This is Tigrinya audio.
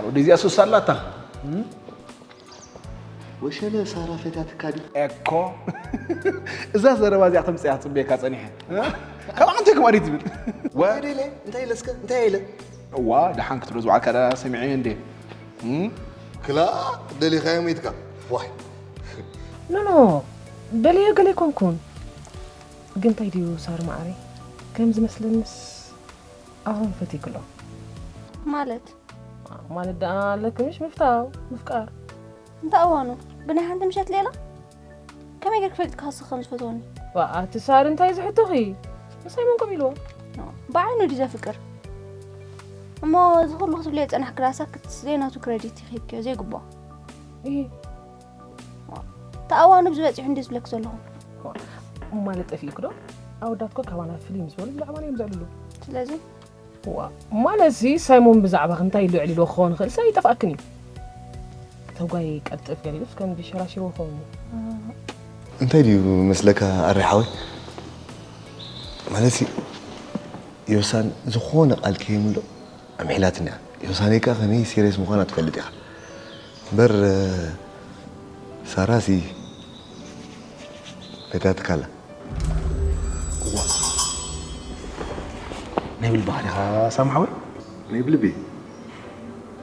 ወደዚኣ ሱስ ኣላታ። ወሸለ ሳራ ፈታትካ ድዩ? እኮ እዛ ዘረባ እዚኣ ከምፅያ ፅበየካ ፀኒሐ። ካብ ዓንተ ክማሪ ትብል። እንታይ ኢለ? እንታይ ኢለ እስከ? እንታይ ኢለ? እዋ ደሓን ክትብሎ ዝውዓልካ ዳ ሰሚዐ እንዴ? ክላ ደሊኻዮም ኢትካ። ዋይ ኖ ኖ ደልዮ ገለ ኣይኮንኩን። ግን እንታይ ድዩ ሳር ማዕረይ ከም ዝመስለንስ ኣሮን ፈትይክሎ። ማለት ማለት ደኣ ኣለክምሽ ምፍታው ምፍቃር። እንታይ እዋኑ ብናይ ሓንቲ ምሸት ሌላ ከመይ ገር ክፈልጥ ካስ ከም ዝፈትወኒ ዋ ኣቲ ሳር እንታይ ዝሕቶኺ? ንሳይሞን ከምኢልዎ ብዓይኑ ድዩ ዘፍቅር? እሞ እዚ ኩሉ ክትብልዮ ዝጸናሕኪ ራእሳ ዘይናቱ ክረዲት ይኺብክዮ ዘይግባኦ ይሄ ተኣዋኑ ብዝበፂሑ እንዲ ዝብለክ ዘለኹ ማለት ጠፊእክ ዶ? ኣወዳትኮ ካባና ፍልይ ምስ በሉ ብዛዕባና እዮም ዘዕልሉ። ስለዚ ዋ ማለትሲ ሳይሞን ብዛዕባኽ እንታይ ልዕል ኢሎ ክኸውን ይኽእል ሳ ይጠፍኣክን እዩ። ተጓይ ቀልጥፍ ገሊሉስ ከም ሸራሽርዎ ክኸውን እዩ። እንታይ ድዩ መስለካ ኣሬ ሓወይ? ማለት ዮሳን ዝኾነ ቃል ከይምሎ ኣምሒላትኒ እያ። ዮሳነይ ከኣ ከመይ ሲሪየስ ምዃና ትፈልጥ ኢኻ። እምበር ሳራሲ ፈታትካላ። ናይ ብልቢ ዲኻ ሳም ሓወይ? ናይ ብልቢ